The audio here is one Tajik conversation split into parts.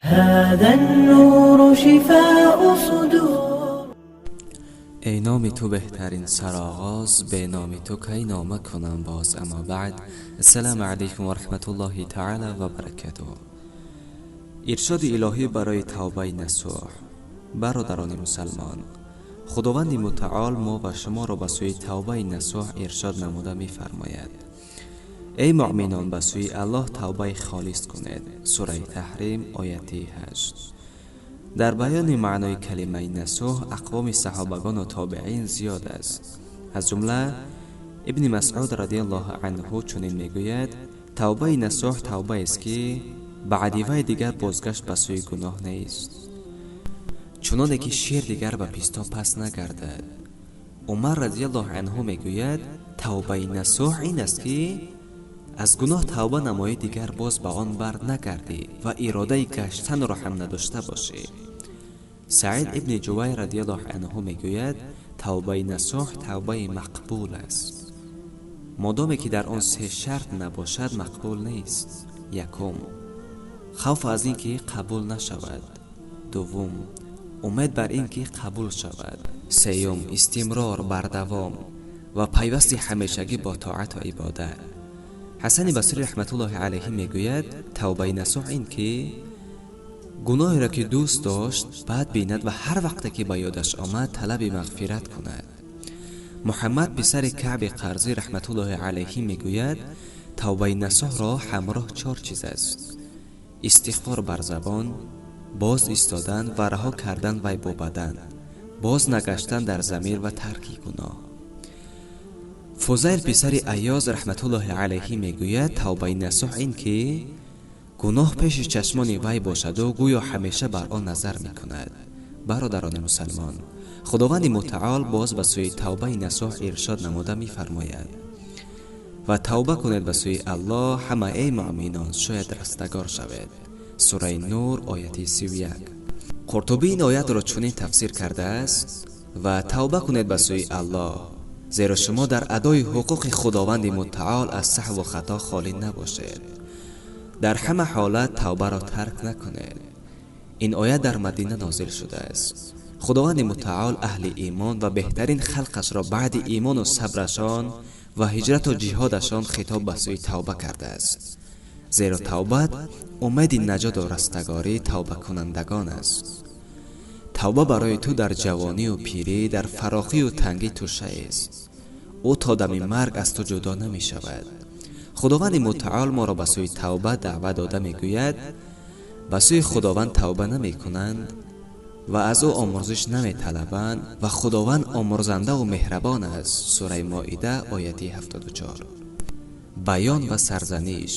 هذا النور شفاء صدور. Эй номи ту беҳтарин сароғоз, бе номи ту кай нома кунам боз. Аммо баъд, ассалому алайкум ва раҳматуллоҳи таала ва баракатуҳ. Иршоди илоҳӣ барои тавбаи насӯҳ. Бародарони мусалмон, худованди мутаол мо ва шуморо ба сӯи тавбаи насӯҳ иршод намуда мефармояд: эй муъминон, ба сӯи Аллоҳ тавбаи холис кунед. Сураи Таҳрим, ояти 8. Дар баёни маънои калимаи насӯҳ ақвоми саҳобагону тобеин зиёд аст. Аз ҷумла Ибни Масъуд радиаллоҳу анҳу чунин мегӯяд: тавбаи насӯҳ тавбаест, ки баъди вай дигар бозгашт ба сӯи гуноҳ нест, чуноне ки шер дигар ба пистон пас нагардад. Умар радиаллоҳу анҳу мегӯяд: тавбаи насӯҳ ин аст, ки аз гуноҳ тавба намоӣ, дигар боз ба он бар нагардӣ ва иродаи гаштанро ҳам надошта бошӣ. Саид ибни Ҷувай радиаллоҳу анҳу мегӯяд: тавбаи насӯҳ тавбаи мақбул аст, модоме ки дар он се шарт набошад, мақбул нест. Якум, хавф аз ин ки қабул нашавад. Дуввум, умед бар ин ки қабул шавад. Сеюм, истимрор, бардавом ва пайвасти ҳамешагӣ бо тоату ибодат. Ҳасани Басрӣ раҳматуллоҳи алайҳи мегӯяд: тавбаи насӯҳ ин ки гуноҳеро, ки дӯст дошт, бад бинад ва ҳар вақте ки ба ёдаш омад, талаби мағфират кунад. Муҳаммад писари Каъби Қарзӣ раҳматуллоҳи алайҳи мегӯяд: тавбаи насӯҳро ҳамроҳ чор чиз аст: истиғфор бар забон, боз истодан ва раҳо кардан вай бо бадан, боз нагаштан дар замир ва тарки гуноҳ. Фузайл писари Аёз раҳматуллоҳи алайҳи мегӯяд: тавбаи насӯҳ ин ки гуноҳ пеши чашмони вай бошаду гӯё ҳамеша бар он назар мекунад. Бародарони мусалмон, худованди мутаол боз ба сӯи тавбаи насӯҳ иршод намуда мефармояд: ва тавба кунед ба сӯи Аллоҳ ҳама, эй муъминон, шояд растагор шавед. Сураи Нур, ояти 31. Қуртубӣ ин оятро чунин тафсир кардааст: ва тавба кунед ба сӯи Аллоҳ, зеро шумо дар адои ҳуқуқи худованди мутаол аз саҳву хато холӣ набошед. Дар ҳама ҳолат тавбаро тарк накунед. Ин оят дар Мадина нозил шудааст. Худованди мутаол аҳли имон ва беҳтарин халқашро баъди имону сабрашон ва ҳиҷрату ҷиҳодашон хитоб ба сӯи тавба кардааст, зеро тавбат умеди наҷоту растагории тавбакунандагон аст. Тавба барои ту дар ҷавонию пирӣ, дар фарохию тангӣ тӯшаест. Ӯ то дами марг аз ту ҷудо намешавад. Худованди мутаол моро ба сӯи тавба даъват дода мегӯяд: ба сӯи Худованд тавба намекунанд ва аз ӯ омӯрзиш наметалабанд ва Худованд омӯрзандаву меҳрабон аст. Сураи Моида, ояти 74. Баён ва сарзаниш,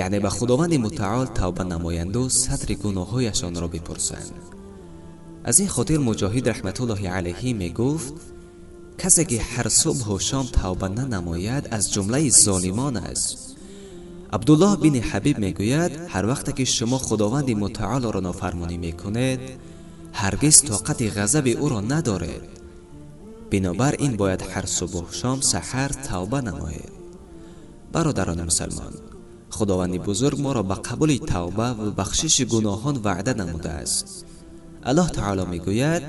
яъне ба худованди мутаол тавба намоянду сатри гуноҳҳояшонро бипурсанд. Аз ин хотир Муҷоҳид раҳматуллоҳи алайҳи мегуфт: касе ки ҳар субҳу шом тавба нанамояд, аз ҷумлаи золимон аст. Абдуллоҳ бини Ҳабиб мегӯяд: ҳар вақте ки шумо худованди мутаолро нофармонӣ мекунед, ҳаргиз тоқати ғазаби ӯро надоред. Бинобар ин бояд ҳар субҳу шом саҳар тавба намоед. Бародарони мусалмон, худованди бузург моро ба қабули тавба ва бахшиши гуноҳон ваъда намудааст. Аллоҳ таоло мегӯяд: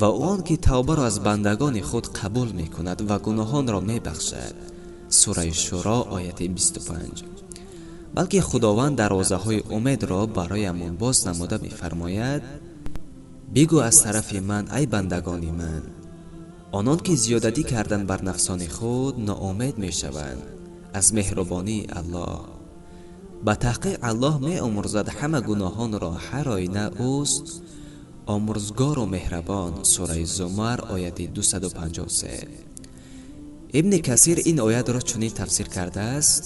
ва он ки тавбаро аз бандагони худ қабул мекунад ва гуноҳонро мебахшад. Сураи Шуро, ояти 25. Балки худованд дарвозаҳои умедро бароямон боз намуда мефармояд: бигӯ аз тарафи ман, ай бандагони ман, онон ки зиёдатӣ кардан бар нафсони худ, ноумед мешаванд аз меҳрубонии Аллоҳ. Ба таҳқиқ Аллоҳ меомӯрзад ҳама гуноҳонро, ҳар оина ӯст омӯрзгору меҳрабон. Сураи Зумар, ояти 253. Ибни Касир ин оятро чунин тафсир кардааст: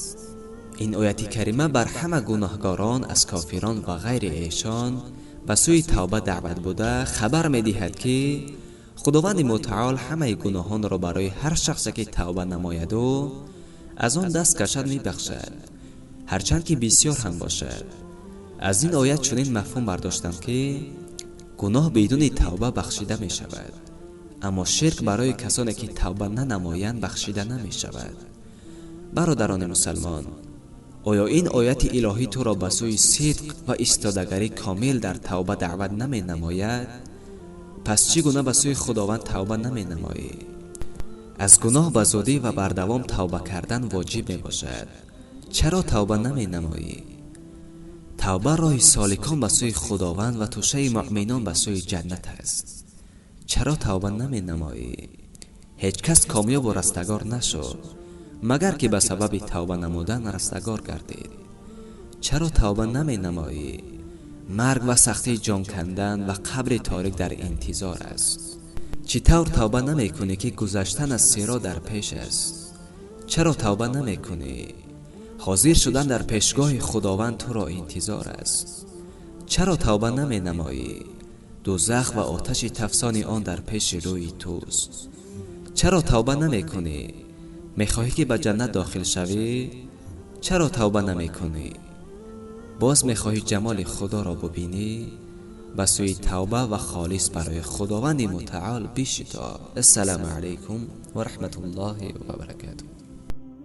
ин ояти карима бар ҳама гуноҳгорон аз кофирон ва ғайри эшон ба сӯи тавба даъват буда, хабар медиҳад, ки худованди мутаол ҳамаи гуноҳонро барои ҳар шахсе ки тавба намояду аз он даст кашад мебахшад, ҳарчанд ки бисёр ҳам бошад. Аз ин оят чунин мафҳум бардоштам, ки гуноҳ бидуни тавба бахшида мешавад, аммо ширк барои касоне ки тавба нанамоянд бахшида намешавад. Бародарони мусалмон, Оё ин ояти илоҳӣ туро ба сӯи сидқ ва истодагарии комил дар тавба даъват наменамояд? Пас чӣ гуна ба сӯи Худованд тавба наменамоӣ? Аз гуноҳ ба зудӣ ва бардавом тавба кардан воҷиб мебошад. Чаро тавба наменамоӣ? Тавба роҳи соликон ба сӯи Худованд ва тӯшаи муъминон ба сӯи ҷаннат аст. Чаро тавба наменамоӣ? Ҳеҷ кас комёбу растагор нашуд, магар ки ба сабаби тавба намудан растагор гардид. Чаро тавба наменамоӣ? Марг ва сахтии ҷон кандан ва қабри торик дар интизор аст. Чӣ тавр тавба намекунӣ, ки гузаштан аз сирот дар пеш аст? Чаро тавба намекунӣ? Ҳозир шудан дар пешгоҳи Худованд туро интизор аст. Чаро тавба наменамоӣ? Дӯзах ва оташи тафсони он дар пеши рӯи туст. Чаро тавба намекунӣ? Мехоҳӣ ки ба ҷаннат дохил шавӣ? Чаро тавба намекунӣ? Боз мехоҳӣ ҷамоли Худоро бубинӣ? Ба сӯи тавба ва холис барои Худованди Мутаол бишитоб. Ассалому алайкум ва раҳматуллоҳи ва баракатуҳ.